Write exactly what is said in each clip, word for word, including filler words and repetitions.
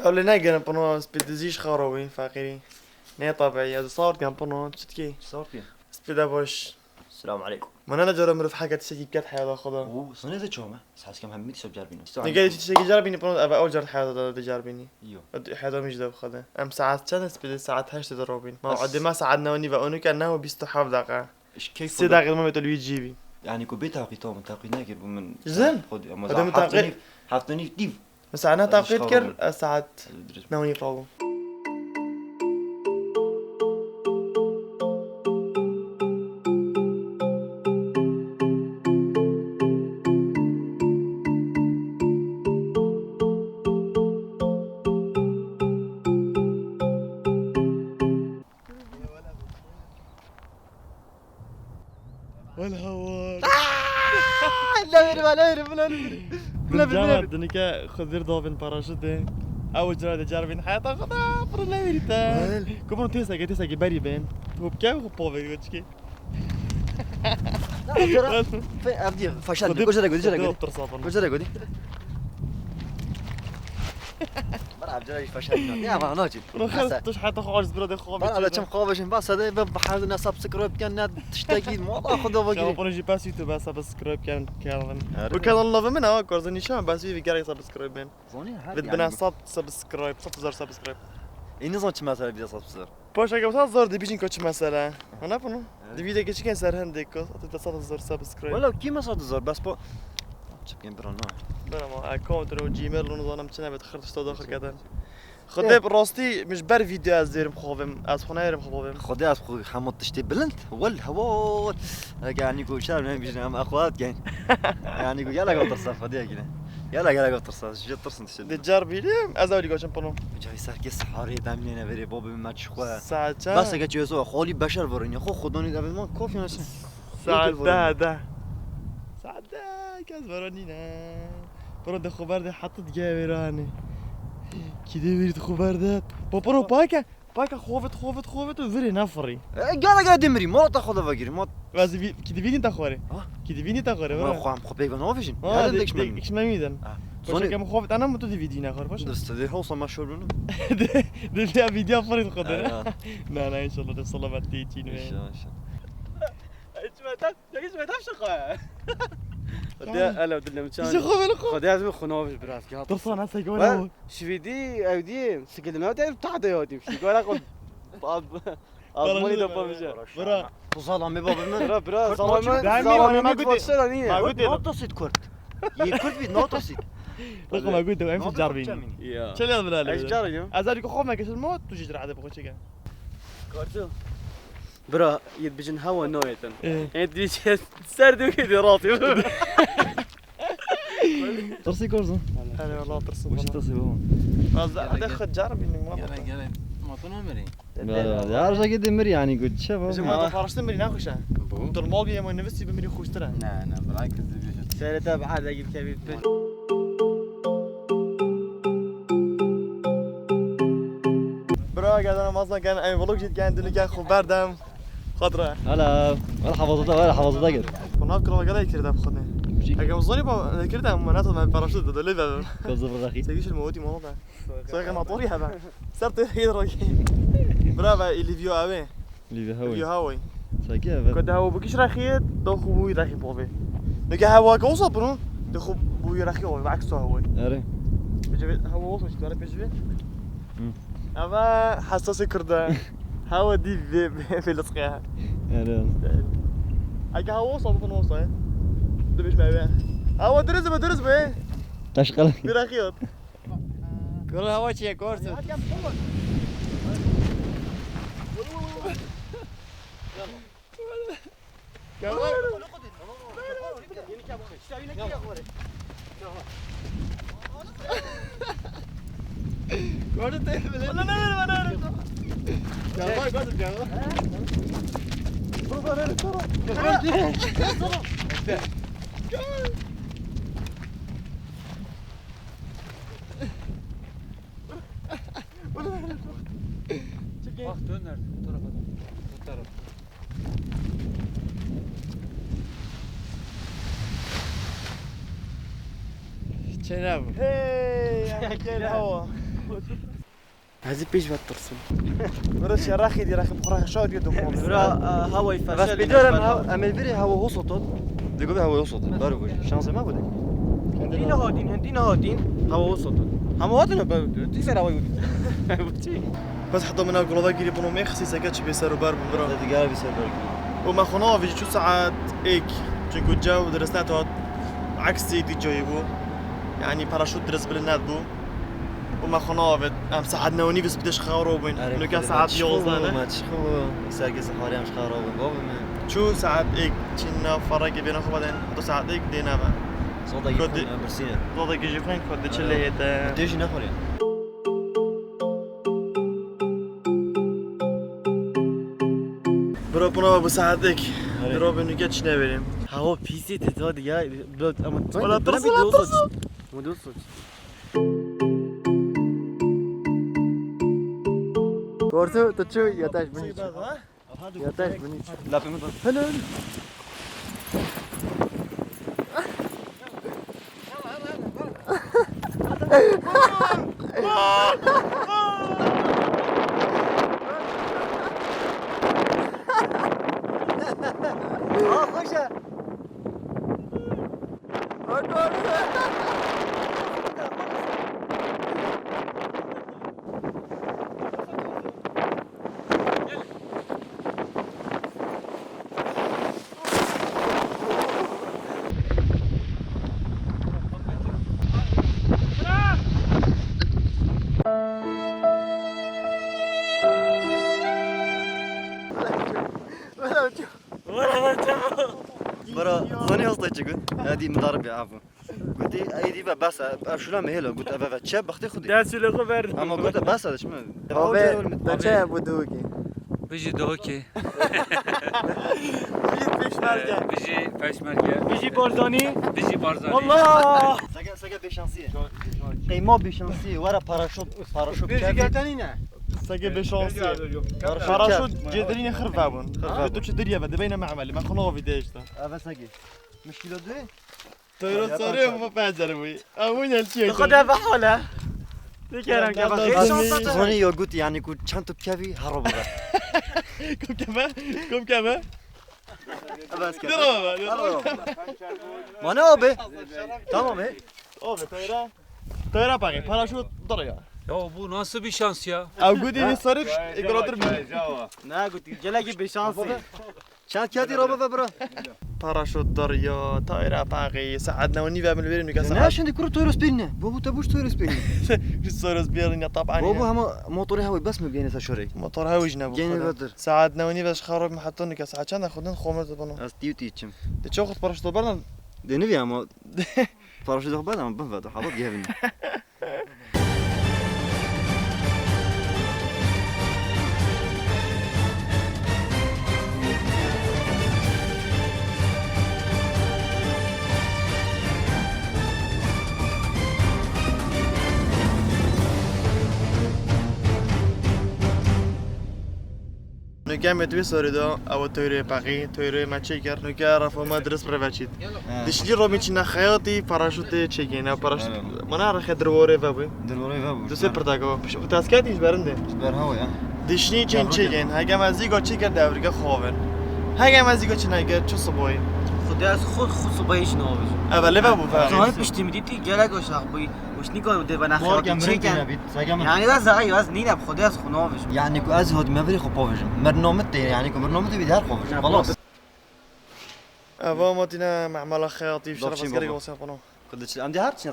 Ew lê negerin pino, spî dizî ji xwe re wî feqîrî. Ne tabî, ez sawir dikim pino, çi dikî? Sawir dikim. Spî de baş. Selamun aleykum. Mane ne cara mirov heke tiştekî biket heyata xwe de. Oo, sana ne çawa me? Saet kam hem mit şab carbîne. Nigel tiştekî carbînî pino, ev ew car heyata de dicarbînî. Yo. Heyata min jî de bi xwe de. Em saet çend spî de? Saet heşt de robîn. Ma Ez- edê me saet neh û nîv e, û nûke neh û bîst û heft deqe. Ji keyf Sê xwe de deqî me tu li wî cî bî. Yani ku bê taqî tamam, taqî nekir bû min. Ji zin? Xwe di-, ama Hadi saet min heft û taqî- nîv, heft û nîv dîv. Mesela ne Ez taqî ji kir, xwe ez saet Ez dirêj. neh û nîv rabûm. Wala hawar. Aa! La verim, la verim, la verim. Bila, bila, bila. Dinike Xizir davên paraşutê. Ew cara de cervên heyata xwe da pir lewirî te. Wel. Ku bin têseke, têseke berî bên. Hopke û povê goçkê. Ev diyê faşan. Xwedê, goçere godî, goçere godî. Goçere godî. Bana ev cara faşan. Ya, bana ne için? Bro, xelk tu ji heta xwe aciz bira de xwe Bana da çim xwe bêjin, basa de be, be hevdî ne subscribe ken, ne tiştekî, mala xwe da vagirî. Şawa pano jî bes YouTube subscribe ken, kanalin. Her Bu kanal love min ha, Korza Nîşan, bes wî gerek subscribe ben. Zonî her Vid yani bina bu- sab subscribe, sab hezar subscribe. E, nizan çi mesela bir sab hezar. Paşa ke sab hezar dibîjin ko çi mesele. Ana bunu? Evet. Di video geçiken ser hende ko, atı da sab hezar subscribe. Wala kî mesela hezar, bes po. Çipken bir ana. Ben ama account ro Gmail ro nizanim çi nebet xirtişta daxil keden. Xwedê bi rastî min ji ber vîdeo ez dêrim xwe bavêm. Ez xwe neyêrim xwe bavêm. Xwedê ez xwe hema tiştê bilind. Wel hewa. Eke yanî ku şer ne bijin em axwat gen. Yanî ku gelek tirsa Xwedê gine. Gelek gelek tirsa. Ji tirsin tiştê. Di car bîlim ez ewlî gaçim pano. Cahî serkê siharê demlêne verê babê min me çi xwe. Saet çend? Bes eke çiyo so xolî beşer vorîne. Xwe xudonî de man kof yana çi. Saet deh, deh. Saet deh, kes vera nîne. Piro de xwe berde heta digê wê ranê. Kî dê wî xwe berde. Bo piro pake, pake xovit, xovit, xovit û virê nefirî. E, gele gele demirî, mala te xwe de vegirî, ma- Ez vî-, kî divînî te xwarê? Ha? Kî divînî te xwarê, Ma bira? xwe em xwe peyva navêjin. Ha, Hele de- dek de- şmemî. Dek şmemî din. Ha. Baş Zonê- eke min xovit, ana min tu divî dî nexwar, baş? Dirst de, hewsa me şor bûne. De, de vîdya firî xwe de. Ha, ya. Na, na, inşallah de selamet tê çîn ve. İnşallah, inşallah. Hiç metem, ya hiç metem şaka. Hadi hele dilim çan. Bizi xo beni xo. Hadi ez mi xunavij biraz ya. Dur sana sen Ver, gole. Şividi evdi, sikildim evdi, tahde yadim. Şu gole xo. Azmani da pamişe. Bura. Tu zalamê babê min. Bira, bira, Kurt zalamê, maçı. Daymi zalamê oynama min gudi. Başlar hani. Ma gudi. Not dosit Kurt. Ye Kurt bir not dosit. Bakın ma gudi, em Not jarvin. Kurt çemini. Ya. Çelal bira. Ez jarvin. Azar ki xo me kesin mo, tu jira de bu çeken. Kartı. Bira, yet bijin hewa nayêtin. Ee. Ê, tu ser dûkê de ratî. Tirsî Korzo. Hele valla tirsim. Wişî tirsî baba. Ez de hede xwe car bînim valla. Gele, gele. Ma tu namerî? Ya, ya, her jekê de mirî yani ku çi va? Ji ma te paraştin mirî naxweş e. Bu? Tu mal bî ema nivistî bimirî xweştir e. Ne, ne, bira kizî bî. Sere te bi herde gir kevî pir. Bira, gerdana mazna gen, em vlog jî dikin, dilike xwe berdem. Xatra. Hala, hala havazada, hala havazada gel. Xwe nav kira gele kir de bi xwe de. Eger zanî ba, kir de, em ne zaten paraşüt de, de lê be. Kozum rahi. Sevgi şil mawti mawta. Soyga motor ya ben. Ser te gel roki. Bira be, Livio abi. Livio Hawai. Livio Hawai. Saki evet. Kode hava bu kişi rahi, da xwe bu rahi bove. Neke hava ka olsa bunu, da xwe bu rahi bove, bak so hava. Are. Pejve hava olsa işte, pejve. Hı. Ama hassas kırda. Hava di ve, ve, ve lızkı. Are. Aga hava olsa bu olsa ya. Dibij meve. Hava diriz mi, diriz mi? Taşkala. Bir rahi yok. Kul hava çiye korsun. Gördün değil mi lan? Bana ne ver, bana ver. Gel bak, gördün, gel bak. Baba, ver, baba. Gel. Bak, dön nerede? Bu tarafa dön. Bu taraf. Çene bu. Hey, ya, gel hava. Ez ê pêş ve tirsim. Bira şerexê dî rexê xwe rexe şa diye domo. Bira, e, hawayî feşel. Bes bêdar em, em ê virê hewa hosotot. Digo be hewa hosotot. Ber bu. Şansê me bu de. Hindî nehatîn, hindî nehatîn. Hewa hosotot. Hema hatine be, tî ser hawayî. Bu çi? Bes heta min ev gulava girî bûn û mêxisî seke çi bê ser û ber bû bira. Digar bê ser ber. Û me xwe navêjî çû saet êk. Çunku cew dirist nehat. Eksî dî cayî bû. Yanî paraşût dirist bilind nebû. û me xwe navêt. Em saet neh û nîv spî de ji xewa robûn. Nuke saet yozde ne? Me çi xwe, serkê Saharê em ji xewa robûn. Bavê me. Çû saet êk çîn nav ferekê bêne xwe vedên, heta saet êk dê neve. Zodekî xwe em birsîne. Zodekî jî xwe ku diçe lê hête. Tê jî nexweriye. Bira buna bu saet êk. Dirobê nuke çi neverê. Hawa pîsê te, te diya. Wala tirsim, wala tirsim. Ama dost. Gortu, tu çu yataş bini. Yataş bini. Lapê min. Hele, hele. Aa, xweş e. Bira, zanî hasta çi got? Hadi mudarib ya, afû. Gotî, ey dî ve bes e, ev şûla me hêla, got, eve ve çi ye, bextê xwe dê. Dest şûlê xwe ver. Ama got, bes e, çi me? Abi, te çi ye bu duhokê? Bijî duhokê. Bijî pêşmerge. Bijî pêşmerge. Bijî Barzanî. Bijî Barzanî. Allah! Sege, sege bêşansî ye. Qeyma bêşansî ye, were paraşût, paraşût. Bijî kevî. Geltenî ne? Sege bêşansî ye. Paraşût. Paraşût cêdirînê xirv vebûn. Xirv vebûn. Tu çi diriye ve, dibeyne me emelî, me xwe navî dê işte. Eve sege. Mişkîla dê. Teyra sarê û pencerê wî. Ew wî ne çi ye? Xwe de be hale. Dikerem ke be. Zanî ya got, yani ku çend tu kevî hero bibe. Kom keve? Kom keve? Bes keve. Dira be, dira be. Mane abi. Tamam e. Abi teyra. Teyra paxê, paraşût diriya. Ya bu nasıl bir şans ya? Ew gotî sarê, ekolatir bi. Ne gotî, gelekî bêşansî. Çend kağıtî rabe ve bira? Paraşût diriya, tayra paxî, saet neh û nîv e, min li vêrê nûke saet. Ne şimdi kuru toyros pêrine. Babu te boş toyros pêrine. Biz toyros pêrine, taban. Babu ama motorê hewê bes mi bêne ser şorê? Motor hewê jî nebû. Gene vedir. Saet neh û nîv e, ji xewa robî me heta nûke saet çend e, xwedin xwe mir dibin. Ez tî û tî çim. De çi wext paraşût berdin? De nivî ama. Paraşût xwe berdin ama bin ve, hevat gevin. Nûke em ê di wê sorê de, ew e toyrê pexî, toyrê me çêkir. Nûke refa me dirist bi rê ve çît. He. Dişlî romî çîne xeyatî paraşûtê çêkên. Ew paraşût, he, mana rexe dirworê vebû. Dirworê vebû. Du sê pirtaka. Piş-, û tesketî ji berinde. Ji ber hewa ya. Dişlî çên çêkên. Heke me zîga çêkir de evrike xovin. Heke me zîga çê nekir, çi siboyî. Xwedê ez xwe, xwe siboyî jî navêjim. Ev lê vebû, vebû. Zahî piştî min dîtî gelek aşax bûyî. Û şnîka de bana xeyatî çêkin. Yani ez zayî, ez nîne bi Xwedê ez xwe navêjim. Yani ku ez hot me virî xwe povêjim. Mirnomit de, yani ku mirnomit de bir her povêjim. Xelas. Eva matîne memela xeyatî şeref askerek olsun bunu. Ku diçin, em dê her çi.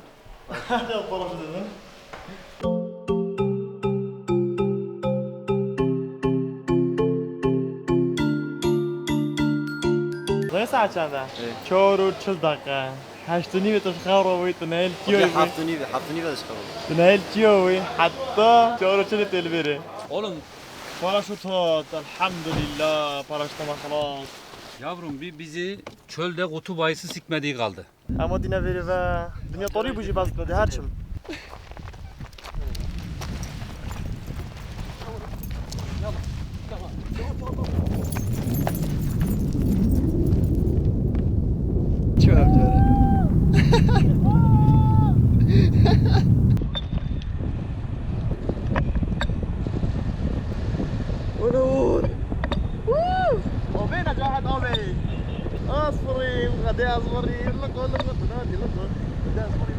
Zanî saet çend e? Çar û çil deqe. Heşt û nîvê tu ji xewa robûyî, tu nehêl çiyo wî. Heft û nîvê, heft û nîvê de ji xewa robûyî. Tu nehêl çiyo wî, heta çar û çilê tê li vêrê. Oğlum. Paraşût hat, elhamdülillah, paraşûta me xelas. Yavrum, bir bizi çölde kutup ayısı sikmediği kaldı. Hema dîne vêrê ve dinya torî bû jî bes dikeve, her çim. Çi ev care? Azmari, loko, loko, tunadi, loko. Azmari.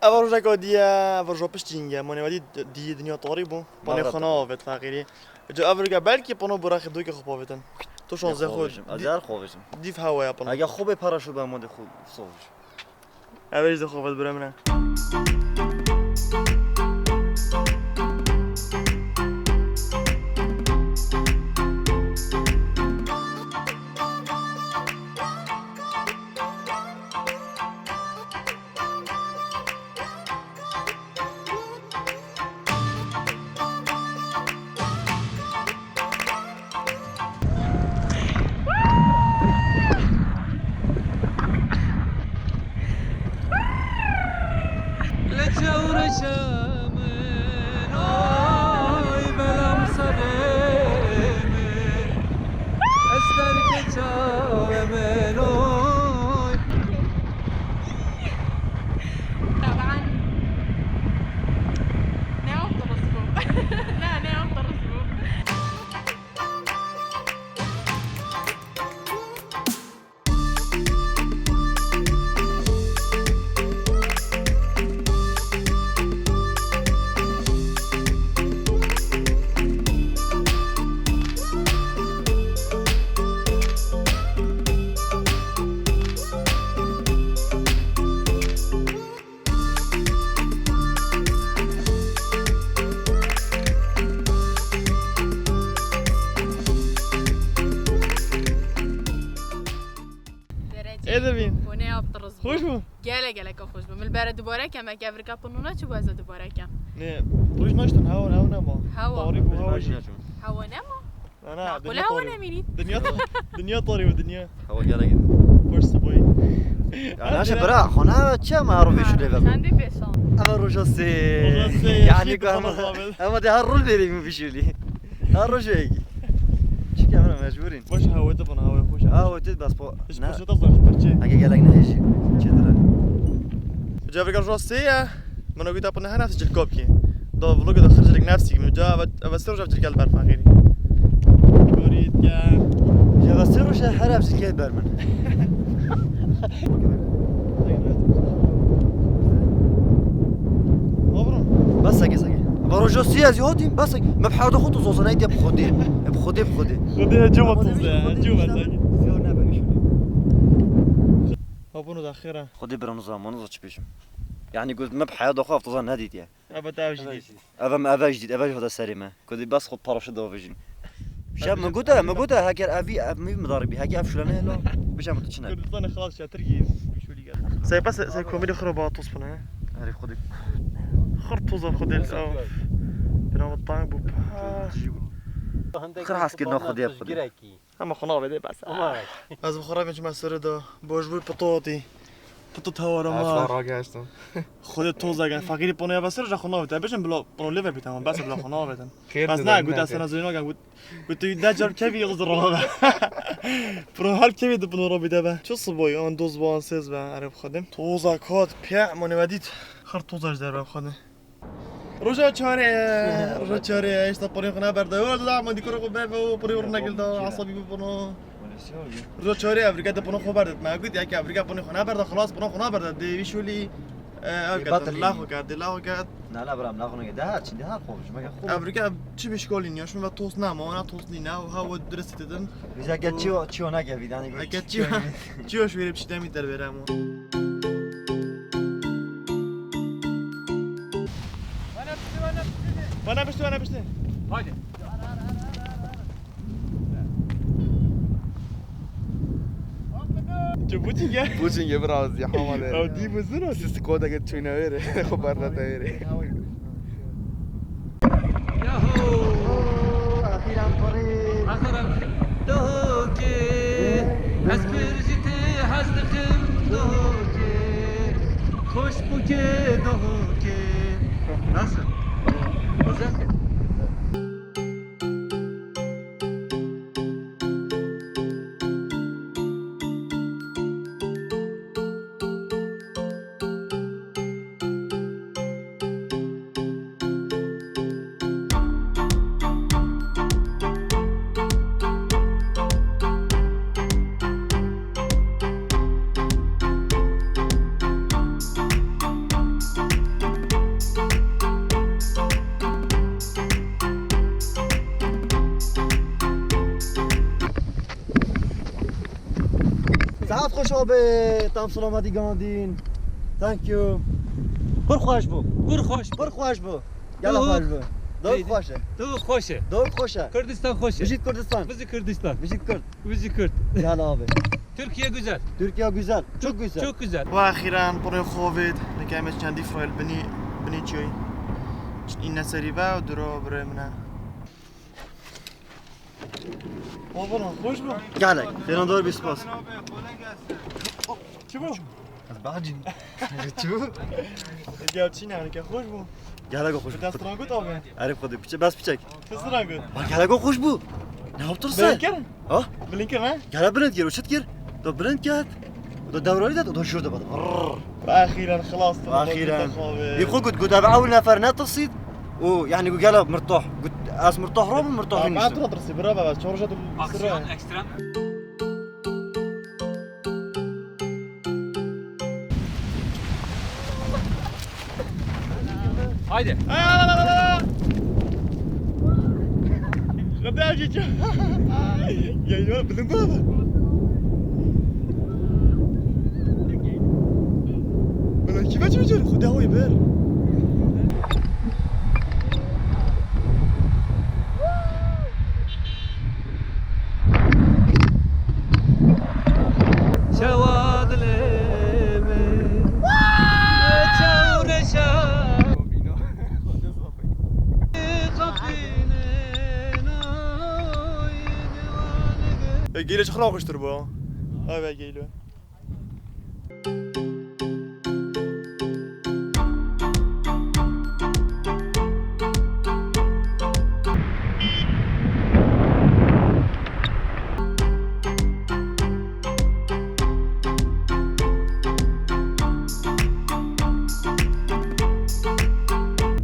Ev rojeka dî ye, ev roja piştî ye. Monê we dî, dî dinya tarî bû. Panê xwe naavêt feqîrî. Ca ev rojeka belkî pano bû rexê doyke xwe pavêtin. Tu şanzê xwe dî-, dîv hewa ye pano. Eger xwe bê para şû be modê xwe soviş. Ev ê ji xwe bire min e. Li çewreşa min, oy, belam serê min, ez terkê çavê min, oy. طبعا. Ne yaptınız bu? Ne, ne yaptınız bu? Ê dibîn. Xweş bû? Gelek gelek xweş bû. Min li bere dubare kem, eke ev rika pino neçûbû ez ê dubare kem. Nê, roj neştin, hewa, hewa nema. Hewa. Tarî bû, hewa jî. Hewa nema? Na, na, dinya tarî. Dinya ta-, dinya tarî bû, dinya. Hewa gelek. Baş sibahî. Ya, naşe bira, xwe ne, çi em her roj vê şûlê ve? Çendî pêşan. Ev roja sê. Roja sê, yanî ku em, em de her roj verî min vî şûlî. Her rojek. Çi ke em mecbûr in. Baş hewa te bana, hewa xweş. Hewa te bes po. Hiç ne. Poşeta zor, parçe. Heke gelek ne jî. Çêtir e. Cevriga roja sê ye. Min gote pino her nefsî cilkop kî. Do vlog do xircilik nefsî min. Ca eve, eve sê roja cilkel ber feqîrî. Gorît ke. Ca eve sê roja her nefsî cilkel ber min. Abro. Bes seke seke. Eve roja sê ez hatîm, bes seke. Me bi hewda xwe tu zozanayî diye bi xwedê. E, bi xwedê, bi xwedê. Xwedê cuma toz ya, cuma seke. Ziyo ne be şunu. Abro da xêra. Xwedê bira nizanim, nizanim çi bêjim. Yanî got me bi heyata xwe ev toza nedîtiye. Eve te ev jî dît. Eve me, eve jî dît, eve jî hate serê me. Got bes xwe paraşût davêjin. Şev min gote, min gote heger evî, ev min midarî bî, heger ev şûlane hela. Bêje min tu çi ne? Kurdistanê xilas ke Tirkiyê. Sey bes, sey komîdî xira ba toz bûne. Erê xwedê. Xir toza xwedê. Of. Bira min tang bû. Xir heskirina xwedê xwedê. Ama xwe navê dê bes. Ama ez bi xwe re çima serê de, boj bû pitotî. Pitot hewara ma. Ez rageştim. Xwedê toza gel. Fakirî ponoya ve serê xwe navê te. Bêjin bila pono lê ve bî tamam. Bes bila xwe navê te. Bes ne, got ez sana zeyno gel, got, got tu de car kevî yaz rava. Pro her kevî de pono rabî de be. Çi siboy, an doz be, an sêz be, erê bi xwedê. Toza kot, pê, monê ve dît. Xir toza ji derve xwedê. Roja çarê, roja çarê, êşta pirî xwe neberda. Wela da, ma dîkora xwe beve û pirî xwe negilda, esabî bipino. Roja çarê evrîka de pino xwe berdet. Me got, yek evrîka pino xwe neberda, xilas pino xwe neberda. Dê vî şûlî, e, ev ket, la xwe ket, dê la xwe ket. Na, na, bira, em la xwe neke. De her çi, de her xwe, ji me xwe. Evrîka çi bî şkolî niya, şûn ve tost nema, ona tost nîne, ha we dirist didin. Biz eke çiyo, çiyo neke, vîdanî got. Eke çiyo, çiyo şûrê piştî demî dervêre emo. Bana piştî, bana piştî. Bana piştî, bana piştî. Haydi. Tu buçinge? Buçinge, bravo, zî hama de. Ew dî bizin o. Siz kodeke çûne wêre, xwe bernete wêre. Yaho! Dohokê, ez pir ji te hez dikim. Hoş buke dohoke. Nasıl? Güzel. Saet xweş abe, tam selametî gandîn. Thank you. Pir xweş bû. Pir xweş. Pir xweş bû. Gel Doğu. Xweş bû. Doğu Neydi? Xweş e. Doğu xweş e. Doğu xweş e. Kurdistan xweş e. Bijît Kurdistan. Bizi Kurdistan. Bijît Kurd. Bizi Kurd. Gel abi. Türkiye güzel. Türkiye güzel. Çok güzel. Çok güzel. Ve axiran purê xovêd. Nike me çendî fayl bini, bini çiyoy. Çin inne serî ve duro bire mine. Baba lan, xweş bû. Gelek, xêrandar bî, spas. Çi bû? Ez bacî. Çi bû? Gel çî ne, ke xweş bû. Gelek xweş bû. Dest ran gut abi. Erê xwedê, piçe, bes piçek. Kesiran gut. Bak gelek xweş bû. Ne yaptın sen? Bilind kir. Ha? Bilind kir ne? Gelek bilind kir, o çit kir. Da bilind kir. Da devrali de, da jûr de bak. Axiren xilas. Axiren. Yê xwe got, got ev ew nefer netirsît. Û, yani, got, gela mirtah. Got, ez mirtah rabim, mirtah Aa, nîştim. Ben tura tirsi, bira baba, çorja tu Aksiyon ekstrem. Haydi. Xwedê jî çi? Geliyor, bilim baba. Bela kime çi biçer? Xwedê hawî ber. Çawa dilê min, çaw reşa. E, gêlê çi xira xweştir bû. Eve gêlê.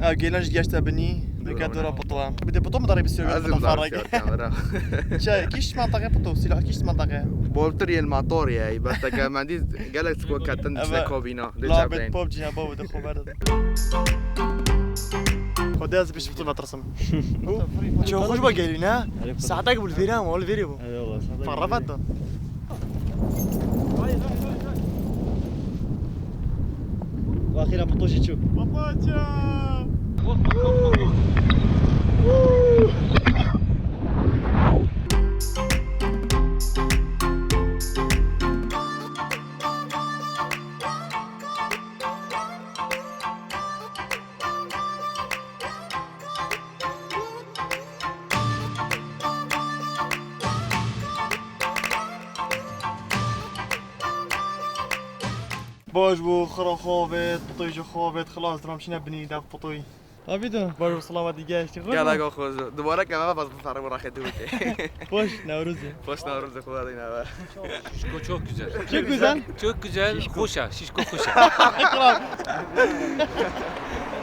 Ev gêlan jî geşte binî. Dike dora pito. Bir de pito mu darê bir sürü Ez pito de fark. Çe, kişt mantaqe pito, silah kişt mantaqe. Boltir yel motor ya, bes teke mendî gelek çiko ketin içine kabîna. De labet pop cina baba de xo berde. Xwedê ez pişt pito natirsim. Çi xweş ba gelî ne? Saetek bû li vêrê ama, li vêrê bû. Eyvallah. Ferrafet da. Axiran pito jî çû. Papa ça. Baş bû, xira xovêt, pitoy jî xovêt, xilas diram çîne binî dev pitoy. Abi de, baş bû, selametî geştî. Gelek xweş. Dubare ke me bas bu ferre bu raxet wite. Hoş Newrozê. Hoş Newrozê, xwe dîne be. Şişko çok güzel. Çok güzel. Çok güzel, xweş e, şişko xweş e.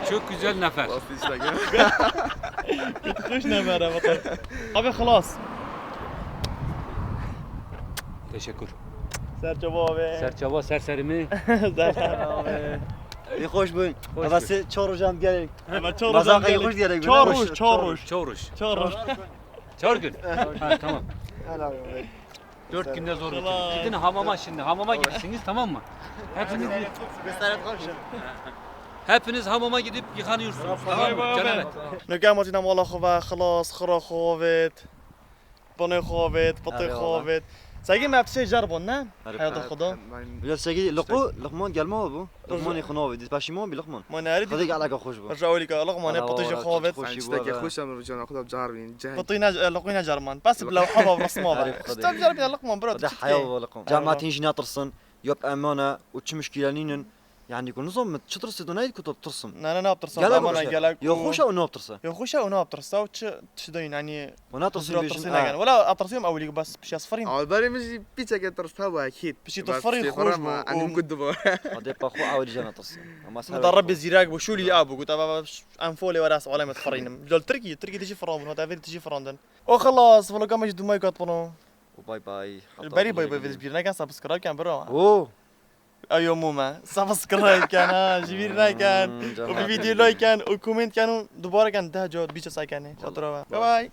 Çok güzel nefer. Bas işte gel. Hoş nefer e, vatan. Abi xelas. Teşekkür. Serçava abi. Serçava, serserimi. Serçava abi. Ê xweş bûn. Eva se çar rojan gelin. Eva çar rojan gelin. Çar roj, çar roj. Çar roj. Çar roj. Çar gün. Ha, tamam. Helal olsun. Dört günde zor bitirdim. Gidin hamama şimdi. Hamama gideceksiniz, tamam mı? Hepiniz, hepiniz hamama gidip yıkanıyorsunuz. Tamam mı? Cenabet. Nûke em hatîne mala xwe ve xilas, xira xwe avêt. Banê xwe avêt, pitê xwe avêt. Segî me tiştê cer bûn, ne? Heyata xwe da. Ya segî Liqo, Liqman gelma bû. Liqmanê xwe navê, dî peşîman bî Liqman. Ma nerî dî? Xwedê geleka xweş bû. Roja ewilî ke Liqmanê pitê jî xwe avêt. Tiştekê xweş em rojana xwe da car bîn. Pitê ne, Liqo ne cer man. Bes bi lewha ve, resma ve. Tiştek cer bîne Liqman, bira, tu çi dikey? Heya ve Liqman. Cemaetîn jî netirsin. Yap emane û çi muşkîle nînin. Yani ku nizam min çi tirsê tu neyî ku tu bitirsim. Ne ne ne yaptırsa. Gelek Amana hoş. Gelek. Yo xoşa û ne yaptirsa. Yo xoşa û ne yaptırsa û çi tişt doyîn yani. Û ne tirsim Zira bêjin. tirsim nagen. Wala atirsim ewilî bas pişiya sıfırın. Alberê min jî piçeke tirs hebû ekîd. Piçî tirs firîn xweş bû. Enim gud dibo. Adê pa xwe ewilî jana tirsim. Ama Min da Rebbê zîrak bû şûlî a bû got eva em folê were ez alem tirînim. Lol Tirkî, Tirkî tijî firan bûn, hata vêrî tijî firan din. O xelas, vloga me ji dumay got bûn. Û bay bay. Heta Berî bay vloga bay din. vêz bir nekan subscribe kan bro. Oo. Eyo mûme. Subscribe kan ha, ji bir nekan. Hmm, canım. Û bir video like kan, û comment kan û dubare kan deh cat, bîst cat kan. Çatura. Bye bye.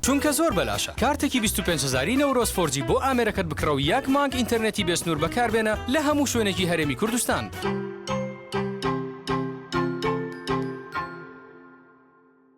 چونکە زۆر بەلاشە. کارتێکی بیست و پێنج هەزاری نەورۆز فۆر جی بۆ ئامێرەکەت بکڕە و یەک مانگ ئینتەرنێتی بێسنوور بەکاربێنە لە هەموو شوێنێکی هەرێمی کوردستان.